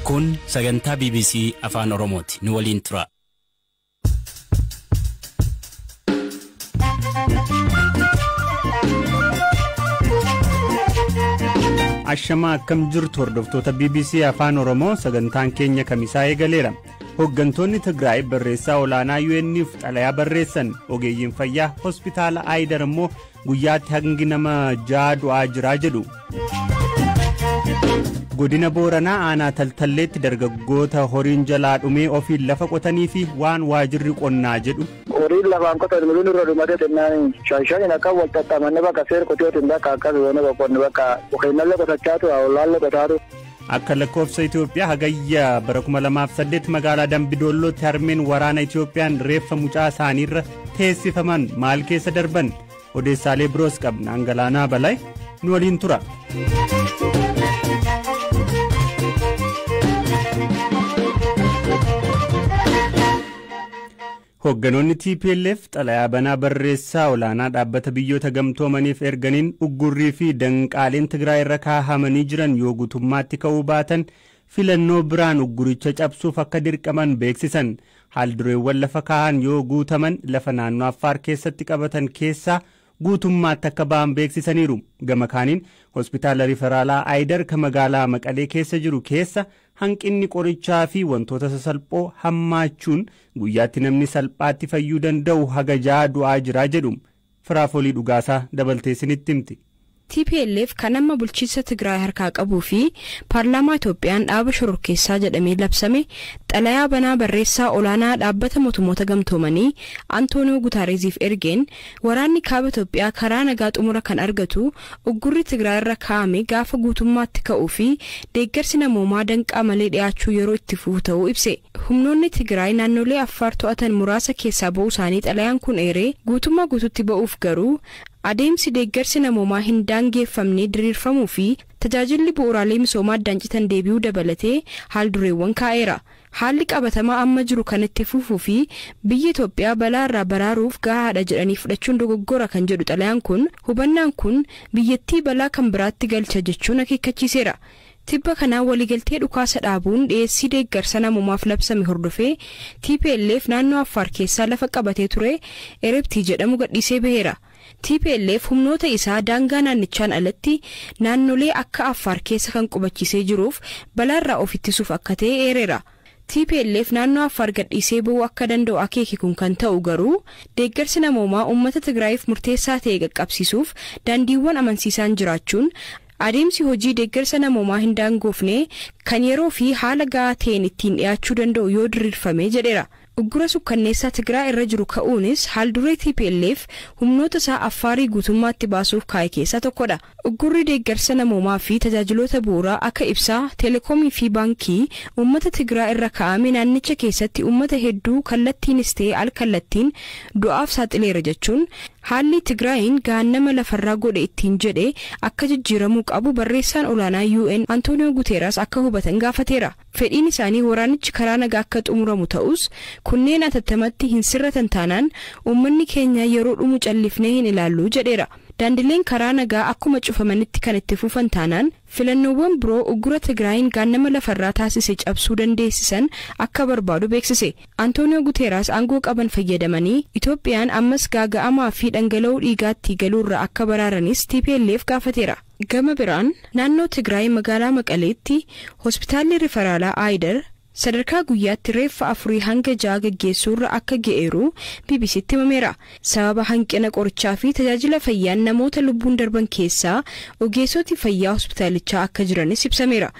Kun sagantaa BBC Afaan Oromooti. Nu waliin tura. Ashamaa, akkam jirtu hordoftoota BBC Afaan Oromoo? Sagantaan keenya kamisaa eegaleera. Hooggantoonni Tigraay barreessaa olaanaa UN'if xalayaa barreessan. Ogeeyyiin fayyaa hospitaala Aayidar immoo guyyaatti hangi nama 6 du'aa jiraa jedhu. Godina Booranaa aanaa Taltalleetti dargaggoota horiin jalaa dhumee ofiin lafa qotanii fi waan waajirri qonnaa jedhu. Horiin lafaan qotan miliyoon irra dhumatee jennaan shan shaniin akka wal xaxxamanne bakka seera qotiyootiin bakka akkas goone boqonne bakka ofiinallee qotachaatu ollaallee qotaatu. Akka lakkoofsa Itoophiyaa hagayya bara 2008 magaalaa Dambidoollootti harmeen waraana Itoophiyaan reeffa mucaa isaaniirra teessifaman maal keessa darban? Odeessaalee biroos qabna. Angalaanaa Balay nu waliin tura. Hoogganoonni TPLF xalayaa banaa barreessaa olaanaa dhaabbata biyyoota gamtoomaniif erganiin uggurrii fi danqaaleen Tigraay irra kaahamanii jiran yoo guutummaatti ka'uu baatan filannoo biraan ugguricha cabsuuf akka dirqaman beeksisan. Haaldureewwan lafa kaahan yoo guutaman lafa naannoo Affaar keessatti qabatan keessaa guutummaatti akka ba'an beeksisaniiru. Gama kaaniin hospitaala riferaalaa Aayidar kan magaalaa Maqalee keessa jiru keessa hanqinni qorichaa fi wantoota sasalphoo hammaachuun guyyaatti namni salphaatti fayyuu danda'u haga 6 du'aa jiraa jedhu. Firaafolii Dhugaasaa dabaltee isinitti himti. TPLF kan amma bulchiinsa Tigraay harkaa qabuu fi paarlaamaa Itoophiyaan dhaaba shororkeessaa jedhamee labsame xalayaa banaa barreessaa olaanaa dhaabbata mootummoota gamtoomanii Antooniyoo Gutaareziif ergeen waraanni kaaba Itoophiyaa karaa nagaa xumura kan argatu uggurri Tigraay irra kaa'ame gaafa guutummaatti ka'uu fi deeggarsi namoomaa danqaa malee dhiyaachuu yeroo itti fufu ta'uu ibse. Humnoonni Tigraay naannolee Affaar to'atan muraasa keessaa ba'uu isaanii xalayaan kun eeree, guutummaa guututti ba'uuf garuu adeemsi deeggarsi namoomaa hin daangeffamne diriirfamuu fi tajaajilli bu'uuraalee misoomaa addaan citan deebi'uu dabalatee haal dureewwan kaa'eera. Haalli qabatamaa amma jiru kan itti fufuu fi biyya Itoophiyaa balaa irraa baraaruuf gahaadha jedhanii fudhachuun dogoggora kan jedhu xalayaan kun, hubannaan kun biyyattii balaa kan biraatti galcha jechuun akeekkachiiseera. Tibba kanaa waliigaltee dhukaasa dhaabuun dhiyeessii deeggarsa namoomaaf labsame hordofee TPLF naannoo Affaar keessaa lafa qabatee ture Erebtii jedhamu gadhiisee baheera. TPLF humnoota isaa daangaa naannichaan alatti naannolee akka Affaar keessa kan qubachiisee jiruuf balaarraa of ittisuuf akka ta'e eereera. TPLF naannoo Affaar gadhiisee bahuu akka danda'u akeeke kun kan ta'u garuu deeggarsi namoomaa uummata Tigraayiif murteessaa ta'e qaqqabsiisuuf daandiiwwan amansiisaan jiraachuun, adeemsi hojii deeggarsa namoomaa hin daangoofne kan yeroo fi haala gahaa ta'een ittiin dhiyaachuu danda'u yoo diriirfame jedheera. Uggura sukkanneessaa Tigraay irra jiru ka'uunis haalduree TPLF humnoota isaa Affaarii guutummaatti baasuuf kaa'e keessaa tokkodha. Uggurri deeggarsa namoomaa fi tajaajiloota bu'uuraa akka ibsaa, teelekoomii fi baankii uummata Tigraay irra kaa'ame naannicha keessatti uummata hedduu kallattiinis ta'e al kallattiin du'aaf saaxileera jechuun, haalli Tigraayin gaannama lafarraa godhe ittiin jedhe akka jijjiiramuu qabu barreessaan olaanaa UN Antooniyoo Guteeras akka hubatan gaafateera. Fedhiin isaanii waraanichi karaa nagaa akka xumuramu ta'us, kunneen atattamatti hin sirratan taanaan uummanni keenya yeroo dhumu callifnee hin ilaallu jedheera. Daandileen karaa nagaa akkuma cufamanitti kan itti fufan taanaan filannoowwan biroo uggura Tigraayin gaannama lafarraa taasise cabsuu dandeessisan akka barbaadu beeksise. Antooniyoo Guteeraas aangoo qaban fayyadamanii Itoophiyaan ammas gaaga'amaa fi dhangala'uu dhiigaatti galuurra akka baraaranis TPLF gaafateera. Gama biraan naannoo Tigraay magaalaa Maqaleetti hospitaalli riferaalaa Aayidar sadarkaa guyyaatti reeffa 4 hanga 6 gaggeessuurra akka ga'eeru BBCtti himameera. Sababa hanqina qorichaa fi tajaajila fayyaan namoota lubbuun darban keessaa ogeessoti fayyaa hospitaalichaa akka jiranis ibsameera.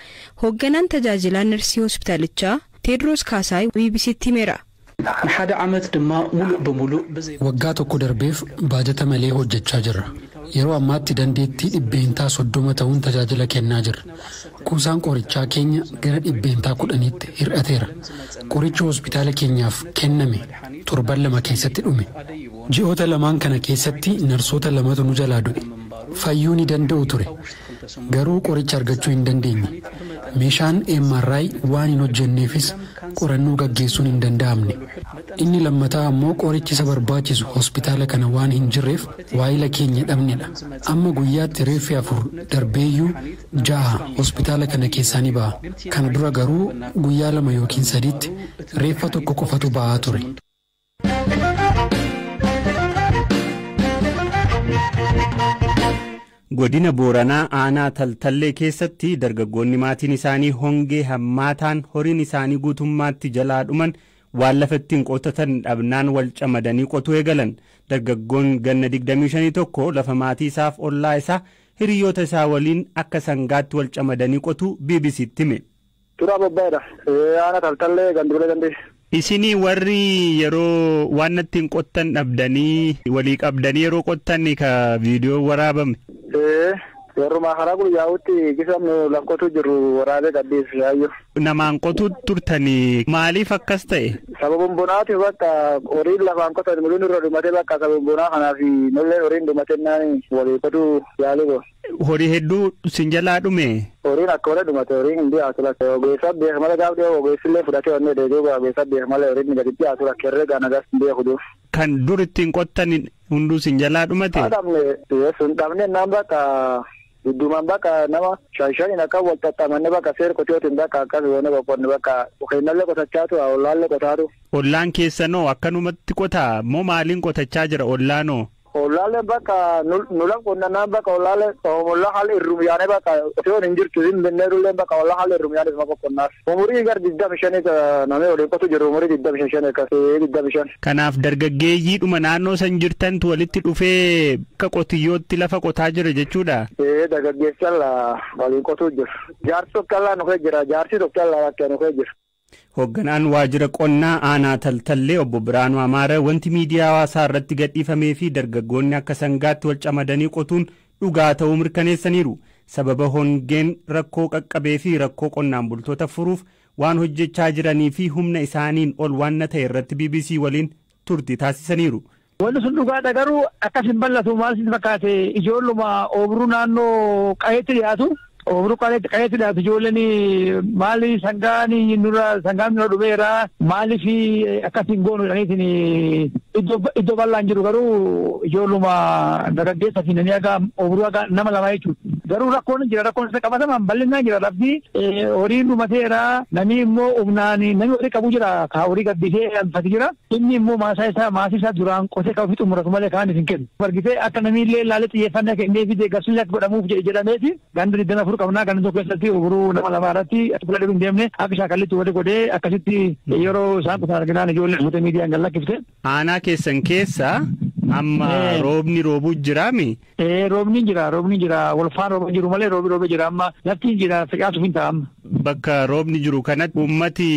Hoogganaan tajaajilaa narsii hospitaalichaa Teedroos Kaasaay BBCtti himeera. ንሓደ ዓመት ድማ ሙሉእ ብሙሉእ ብዘይ Waggaa tokko darbeef baajata malee hojjechaa jirra. Yeroo ammaatti dandeettii 30% ta'uun tajaajila kennaa jirra. Kuusaan qorichaa keenya gara 10%tti hir'ateera. Qorichi hospitaala keenyaaf kenname torban 2 keessatti dhume. Ji'oota lamaan kana keessatti narsoota lamatu nu jalaa du'e. Fayyuu ni danda'u ture. Garuu qoricha argachuu hin dandeenye. Meeshaan MRI waan hin hojjenneefis qorannoo gaggeessuun hin danda'amne. Inni lammataa ammoo qorichi isa barbaachisu hospitaala kana waan hin jirreef waayila keenya dhabnedha. Amma guyyaatti reeffi 4 darbeeyyuu 6 hospitaala kana keessaa ni ba'a. Kana dura garuu guyyaa 2 yookiin 3tti reeffa tokko qofatu ba'aa ture. Godina Booranaa aanaa Taltallee keessatti dargaggoonni maatiin isaanii hongee hammaataan horiin isaanii guutummaatti jalaa dhuman waan lafa ittiin qotatan dhabnaan wal camadanii qotuu eegalan. Dargaggoon ganna 25 tokko lafa maatii isaaf ollaa isaa hiriyoota isaa waliin akka sangaatti wal camadanii qotuu BBC'tti hime. Turaa bobbaa'edha. Aanaa Taltallee ganduree dandee. Isinii warri yeroo waan ittiin qottan dhabdanii walii qabdanii yeroo qottan ka viidiyoo waraabame. Yeruma karaa guyyaa'utti gisamnu laf qotuu jirru waraabee gadhiis yaayyoo. Namaan qotuu turtanii maaliif akkas ta'e? Sababuun bonaatiif bakka horiin lafaan qotan muluun irra dhumatee bakka sababuun bonaa kanaaf nollee horiin dhumatee naan walii qotuu yaaluu go. Horii hedduu sin jalaa dhume? Horiin akka malee dhumate, horiin hin dhiyaatu lakke. Ogeessa beek malee gaaf dhiyoo ogeessillee fudhatee onnee deebi'u ogeessa beek malee horiin gadi dhiyaatu lakke herreega nagas hin beeku dur. Kan dur ittiin qottan hunduu sin jalaa dhumate? Dhabne sun dhabne naan bakka dudduumaan bakka nama 5 akka wal xaxxamanne bakka seera qotiyootiin bakka akkas goone boqqonne bakka qeennallee qotachaatu ollaallee qotaatu. Ollaan keessanoo akkanumatti qotaa moo maaliin qotachaa jira ollaanoo? Ollaallee bakka nu laf qonnannaan bakka ollaallee ollaa haala irrum yaanee bakka qotiyoon hin jirtu hin binnee dulleen bakka ollaa haala irrum yaanee isuma boqqonnaaf. Umurii gar 25 namni waliin qotu jiru umurii 25 akkasii 25. Kanaaf dargaggeeyyiidhuma naannoo san jirtantu walitti dhufee akka qotiyyootti lafa qotaa jira jechuudha. Dargaggeessi waliin qotuu jiru. Jaarsi tokko allaa nufee jira, jaarsi tokko allaa bakkee nufee jira. Hoogganaan waajjira qonnaa aanaa Taltallee obbo Biraanuu Amaara wanti miidiyaa hawaasaa irratti gadhiifamee fi dargaggoonni akka sangaatti wal camadanii qotuun dhugaa ta'uu mirkaneessaniiru. Sababa hongeen rakkoo qaqqabee fi rakkoo qonnaan bultoota furuuf waan hojjechaa jiranii fi humna isaaniin ol waan ta'e irratti BBC waliin turtii taasisaniiru. Wanti sun dhugaadha garuu akkas hin bal'atu maal sitti fakkaate ijoolluma oobruu naannoo qayeetti dhiyaatu. Oobruu qayeetti dhiyaatu ijoolleen maali sangaan nurra dhumeera maaliif akkas hin goonu jedhaniitiin iddoo bal'aan jiru garuu ijoolluma dargaggeessa fi namni akka oobruu akka nama lama jechuudha. Garuu rakkoon jira, rakkoon isa qabatamaan bal'inaan jira lafti horiin dhumateera namni immoo humnaan namni horii qabu jira ka horii gabbisee alfati jira inni immoo maasaa isaa maasii isaa duraan qotee kan ofii xumuratu malee kaan hin kennu. Bargisee akka namni illee ilaalee xiyyeeffannaa kennee fi deeggarsuun akka godhamuuf jedhameeti ganda 24 qabnaa ganda tokko keessatti oobruu nama lama irratti fuula dhibuu hin deemne akka shaakallitti wali godhee akkasitti yeroo isaan qotan arginaan ijoollee fuutee miidiyaan gad lakkifte. Aanaa keessan keessa amma roobni roobuu jiraami? Roobni jira, roobni jira, wal faana roobni jiru malee roobni roobee jira amma lafti jira facaasuuf hin ta'amma. Bakka roobni jiru kanatti uummati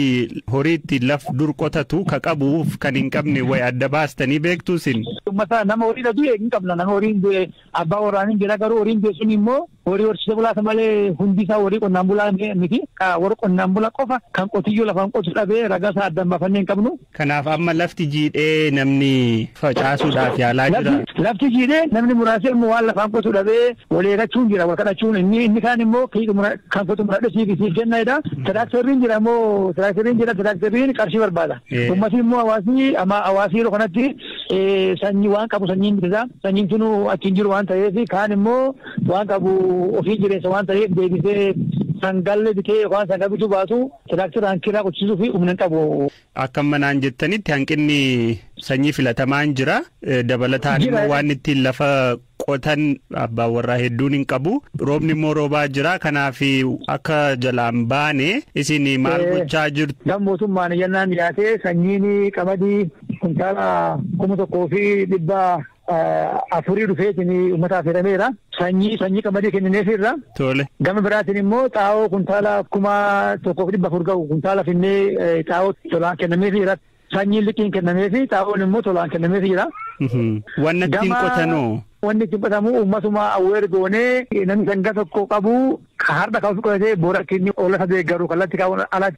horii ittiin laf dur qotatu ka qabuuf kan hin qabne wayi adda baastanii beektu isin? Uummata nama horii du'e hin qabna, nama horiin du'e abbaa waraanii jira garuu horiin du'e sun immoo horii horsiise bulaata malee hundi isaa horii qonnaan bulaa miti. Warra qonnaan bulaa qofa kan qotiyyoo lafaan qotu dhabee ragaa isaa addaan baafannee hin qabnu. Kanaaf amma lafti jiidhee namni facaasuudhaaf yaalaa jira. Lafti jiidhee namni muraasni immoo waan lafaan qotu dhabee wal eeggachuun jira wal kadhachuun inni kaan immoo kan qotu muradhe siif kennaidha. Tiraakteriin jira immoo tiraakteriin jira tiraakteriin qarshii barbaada. Uummatni immoo hawaasni amma hawaasni yeroo kanatti sanyii waan qabu sanyiin bitata sanyiin sunu achi hin jiru waan ta'eef kaan immoo waan qabu ofii jireessa waan ta'eef deebisee sangallee bitee yookaan sangaa bituu baatu tiraakteraan kiraa qochisiisuu fi humna hin qabu. Akka manaan jettanitti hanqinni sanyii filatamaan jira. Dabalataan immoo waan ittiin lafa qotan abbaan warraa hedduun hin qabu. Roobni immoo roobaa jira. Kanaaf akka jalaan baane isin maal gochaa jirtu? Gama mootummaan jennaan dhiyaatee sanyiin qamadii kuntaala 1,400 dhufeetiin uummataaf hirameera. Sanyii qamadii kennineefirra. Tole. Gama biraatiin immoo xaa'oo kuntaala 1,400 ga'u kuntaala finnee xaa'oo tolaan kennameefira. Sanyiin liqiin kennameefi xaa'oon immoo tolaan kennameefira. Wanni ittiin qotanoo? Wanni ittiin qotamu uummatuma awweer goonee namni sangaa tokko qabu har'a kan ofii qotatee boora akka inni oola deeggaru kallattii kaa'uun ala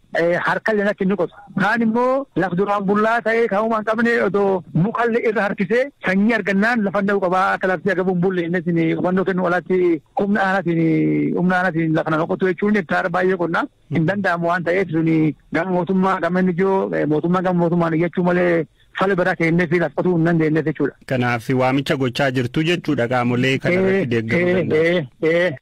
harka illee akka inni qotu. Kaan immoo laf duraan bullaa ta'ee kaa'uma hin qabne otoo mukallee irra harkisee sanyii argannaan lafa dha'uu qabaa akka lafti agabu hin bulle innis hubannoo kennu alatti humna aanaatiin lafa nama qotu jechuun hektaara baay'ee qonna hin danda'amu waan ta'eef suni gama mootummaa gama inni ijoo mootummaa gama mootummaan iyyachuu malee fala biraa kennee fi lafa qotuu hin dandeenye jechuudha. Kanaaf waamicha gochaa jirtu jechuudha qaamolee kana irratti deeggaruu danda'u.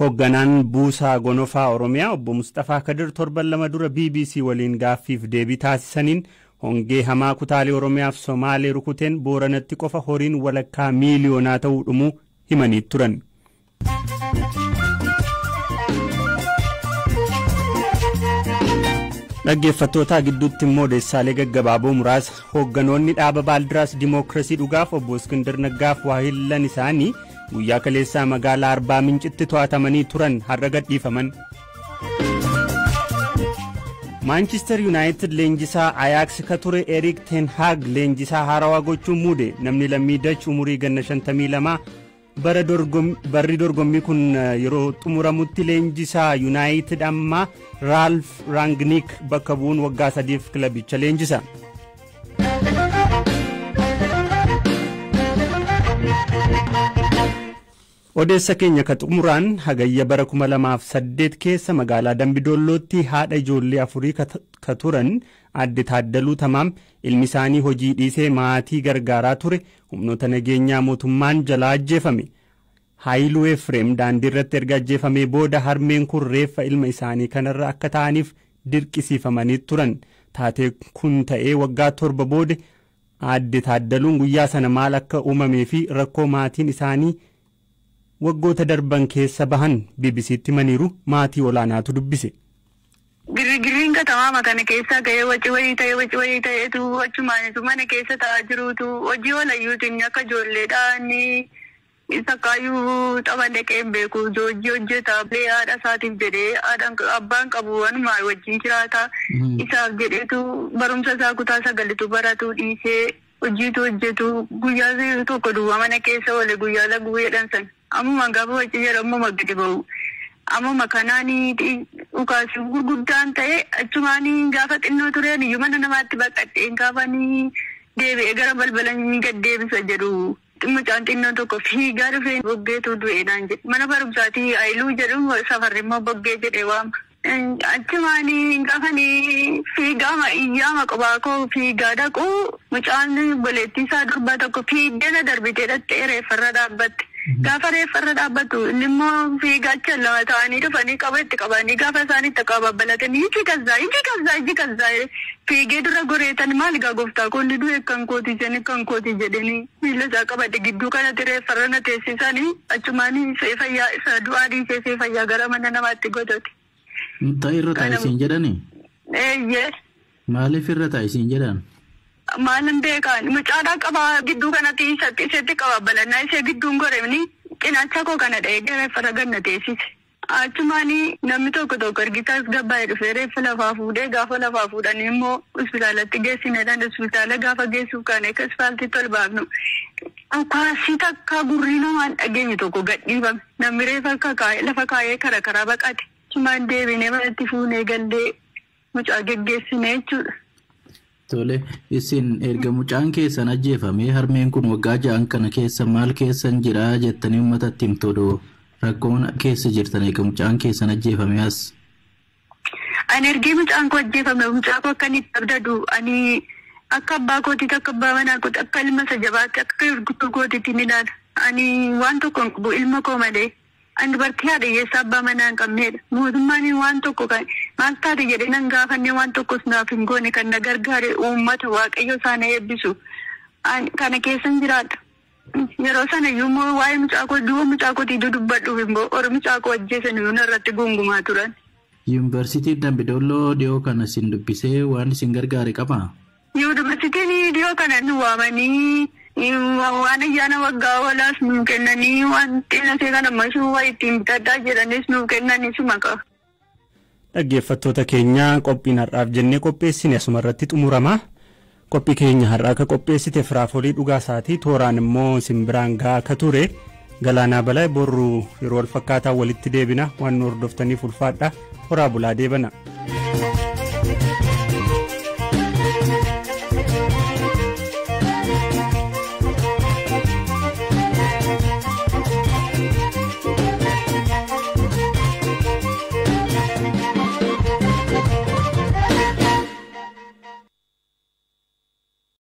Hoogganaan Buusaa Gonofaa Oromiyaa obbo Mustafaa Kadir torban 2 dura BBC waliin gaaffiif deebii taasisaniin hongee hamaa kutaalee Oromiyaaf Somaalee rukuteen Booranatti qofa horiin walakkaa miiliyoonaa ta'uu dhumuu himanii turan. Dhaggeeffattootaa gidduutti immoo odeessaalee gaggabaaboo muraasa hoogganoonni dhaaba Baaldiraas Dimookiraasii dhugaaf obbo Iskindir Naggaaf waahillan isaanii guyyaa kaleessaa magaalaa Arbaa Mincitti to'atamanii turan har'a gadhiifaman. Maanchister Yuunaayitid leenjisaa Ajax ka ture Eriik ten Hag leenjisaa haarawaa gochuun muude. Namni lammii Dach umurii ganna 52 barri dorgommii kun yeroo xumuramutti leenjisaa Yuunaayitid ammaa Raalf Rangnick bakka bu'uun waggaa 3f kilabicha leenjisa. Odeessa keenya ka xumuraan hagayya bara 2008 keessa magaalaa Dambidollootti haadha ijoollee 4 ka turan adde Taaddaluu Tamaam ilmi isaanii hojii dhiisee maatii gargaaraa ture humnoota nageenyaa mootummaan jalaa ajjeefame. Haayiluu Efreem daandii irratti erga ajjeefamee booda harmeen kun reeffa ilma isaanii kanarra akka ta'aniif dirqisiifamanii turan. Taatee kun ta'ee waggaa 7 booda adde Taaddaluun guyyaa sana maal akka uumamee fi rakkoo maatiin isaanii waggoota darban keessa bahan BBCtti himaniiru. Maatii olaanaatu dubbise. Girgirriin katamaa kana keessa ga'ee waci wayii ta'eetu achumaanitu mana keessa taa'aa jiruutu hojii walayyuutiin akka ijoolleedhaan sakkaayyuu tapha dhaqee hin beeku hojii hojjeta haadha isaatiif jedhee abbaan qabu wanumaa wajjin jiraata isaaf jedheetu barumsa isaa kutaa 9 baratu dhiisee hojiitu hojjetu guyyaa tokko duwwaa mana keessa oole guyyaa laguu jedhan sana. Ammuma gaafa wajji jedhamu gadi ba'u. Ammuma kanaan dhukaasii gurguddaan ta'e achumaan gaafa xinnoo tureen iyyuu mana namaatti baqadheen gaafanii deebi'ee gara balbala gad deebisa jedhu. Mucaan xinnoon tokko fiigaa dhufee boggeetu du'e naan jedhe. Mana barumsaatii Haayiluu jedhu safarri immoo boggee jedhee waama. Achumaan gaafanii fiigaa iyyaama qophaa koo fiigaa dhaqu mucaan obboleettii isaa durbaa tokko fiiddee na darbitee dhattee reeffarra dhaabbatte. Gaafa reeffarra dhaabbattu inni immoo fiigaacha lama ta'anii dhufanii qaba itti qabanii gaafa isaan itti qababbalatanii iji kazzaa fiigee dura goreetan maal gaa gooftaa koo inni du'e kan kooti jedhanii kan kooti jedhanii miila isaa qabate gidduu kanatti reeffarra na teessisanii achumaan fayyaa isa du'aa dhiisee fayyaa gara mana namaatti godhate. Ta'e irra taa'e siin jedhanii? Eeyyee. Maaliif irra taa'e siin jedhan? Maalin beekan mucaadhaa qabaa gidduu kanatti isatti qaba balannaa ishee gidduun goremni cinaacha koo kana dha'ee reeffarra ganna teessise. Achumaan namni tokko tokko ergitaas gabbaa'ee dhufee reeffa lafaa fuudhee gaafa lafaa fuudhanii immoo hospitaalatti geessinedhaan hospitaala gaafa geessuuf kan akka ispaaltiitti ol baafnu. Dhukaasii takka gurri namaan dhageenye tokko gadhiifame. Namni reeffa lafa kaayee karaa karaa baqate. Achumaan deebinee manatti fuunee gallee mucaa geggeessine jechuudha. Tole, isin erga mucaan keessan ajjeefamee harmeen kun waggaa 6 kana keessa maal keessan jira jettanii uummatatti himtu rakkoon keessa jirtan erga mucaan keessan ajjeefamee as. Ani ergi mucaan koo ajjeefame mucaa koo akka inni itti abdadu ani akka abbaa kootiitti akka abbaa manaa kootti akka ilma isa jabaatti akka gurguddoo kootiitti ni ilaala. Ani waan tokko hin qabu ilma koo malee. Ani dubartii haadha hiyyeessaa abbaa manaa hin qabneedha. Mootummaan waan tokko kan maal taate jedhee nan gaafannee waan tokkos naaf hin goone kan na gargaare uummata waaqayyo isaan eebbisu. Kana keessan jiraadha. Yeroo sana iyyuu immoo waa'ee mucaa koo du'a mucaa kootii dubbadhuuf immoo warri mucaa koo ajjeesan iyyuu narratti gungumaa turan. Yuunivarsiitiin Dambidolloo dhiyoo kana isin dubbisee waan isin gargaare qabaa? Yuunivarsiitiin dhiyoo kana nu waamanii waan ayyaana waggaa walaas nuuf kennanii waan xinnasee kana ammasuu waa ittiin bitadhaa jedhanis nuuf kennanii suma qaba. Dhaggeeffattoota keenya qophiin har'aaf jennee qopheessine asuma irratti xumurama. Qophii keenya har'aa akka qopheessite Firaafolii Dhugaasaatii tooraan immoo simbiraan gahaa akka ture Galaanaa Balaa borru yeroo wal fakkaataa walitti deebina waan nu hordoftaniif ulfaadha horaa bulaa deebana.